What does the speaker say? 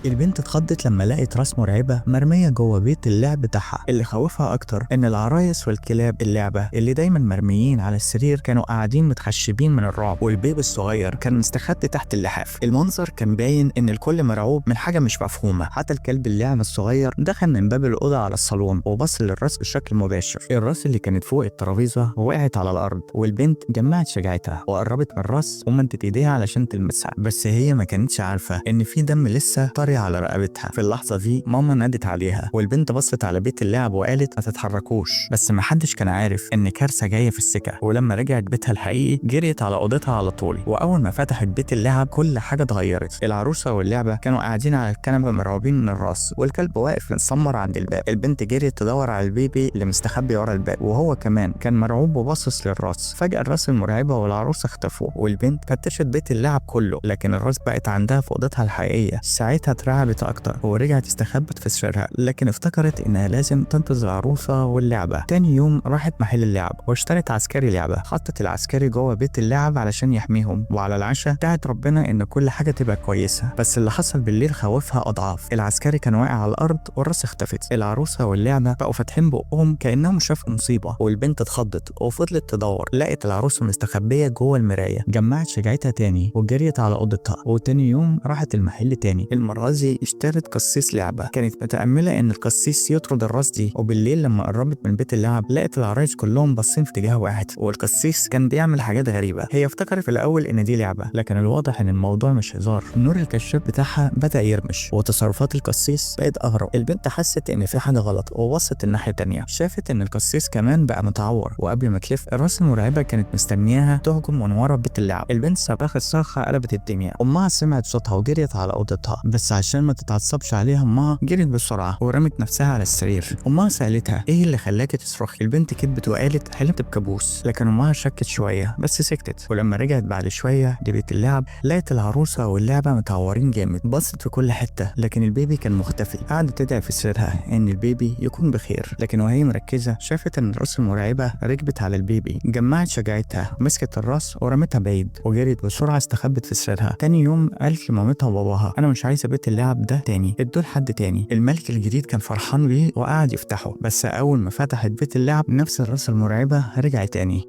البنت اتخضت لما لقت راس مرعبة مرمية جوه بيت اللعب بتاعها. اللي خوفها أكتر إن العرايس والكلاب اللعبة اللي دايما مرميين على السرير كانوا قاعدين متخشبين من الرعب، والبيبي الصغير كان مستخبي تحت اللحاف. المنظر كان باين إن الكل مرعوب من حاجة مش مفهومة. حتى الكلب اللعب الصغير دخل من باب الأوضة على الصالون وبص للراس بشكل مباشر. الراس اللي كانت فوق الترابيزة وقعت على الأرض، والبنت جمعت شجاعتها وقربت من الراس ومدت ايديها علشان تلمسها، بس هي ما كانتش عارفة إن في دم لسه طري على رقبتها. في اللحظة دي ماما نادت عليها، والبنت بصت على بيت اللعب وقالت ما تتحركوش، بس ما حدش كان عارف إن كارثة جاية في السكة. ولما رجعت بيتها الحقيقي جريت على أوضتها على طول، وأول ما فتحت بيت اللعب كل حاجة اتغيرت. العروسة واللعبة كانوا قاعدين على الكنبة مرعوبين من الراس، والكلب واقف متسمر عند الباب. البنت جريت تدور على البيبي اللي مستخبي ورا الباب، وهو كمان كان مرعوب وباصص للراس. فجأة الراس المرعبة والعروسة اختفوا، والبنت فتشت بيت اللعب كله، لكن الراس بقت عندها في أوضتها الحقيقية. ساعتها اترعبت أكتر ورجعت استخبت في سريرها، لكن افتكرت إنها لازم تنقذ العروسة واللعبة. تاني يوم راحت محل اللعب واشترت عسكري لعبة، حطت العسكري جوه بيت اللعب علشان يحميهم. وعلى العشاء دعت ربنا إن كل حاجة تبقى كويسة، بس اللي حصل بالليل خوفها أضعاف. العسكري كان واقع على الأرض والراس اختفت. العروسة واللعبة بقوا فاتحين بقهم كأنهم شافوا مصيبة، والبنت اتخضت وفضلت تدور. لقت العروسة مستخبية جوه المراية، جمعت شجاعتها تاني وجريت على أوضتها. وتاني يوم راحت المحل تاني، المرة دي اشترت قسيس لعبة، كانت متأملة إن القسيس يطرد الراس دي. وبالليل لما قربت من بيت اللعب لقت العرايس كلهم باصين في اتجاه واحد، والقسيس كان بيعمل حاجات غريبة. هي افتكرت في الأول إن دي لعبة، لكن الواضح إن الموضوع مش هزار. نور الكشاف بتاعها بدأ يرمش، وتصرفات القسيس بقت أغرب. البنت حست إن في حاجة غلط وبصت الناحية التانية، شافت إن القسيس كمان بقى متعور. وقبل ما تلف الراس المرعبة كانت مستنياها تهجم من ورا بيت اللعب. البنت صرخت صرخة قلبت الدنيا. أمها سمعت صوتها وجريت على أوضتها، بس عشان ما تتعصبش عليها أمها جريت بسرعة ورمت نفسها على السرير. أمها سألتها إيه اللي خلاكي تصرخي؟ البنت كدبت وقالت حلمت بكابوس، لكن أمها شكت شوية بس سكتت. ولما رجعت بعد شوية لبيت اللعب لقت العروسة واللعبة متعورين جامد. بصت في كل حتة لكن البيبي كان مختفي. قعدت تدعي في سرها إن البيبي يكون بخير، لكن وهي مركزة شافت إن الراس المرعبة ركبت على البيبي. جمعت شجاعتها، مسكت الراس ورمتها بعيد وجريت بسرعة استخبت في سريرها. تاني يوم قالت لمامتها وباباها أنا مش عايزة بيت اللعب ده تاني، ادوه لحد تاني. الملك الجديد كان فرحان بيه وقعد يفتحه، بس أول ما فتحت بيت اللعب نفس الراس المرعبة رجعت تاني.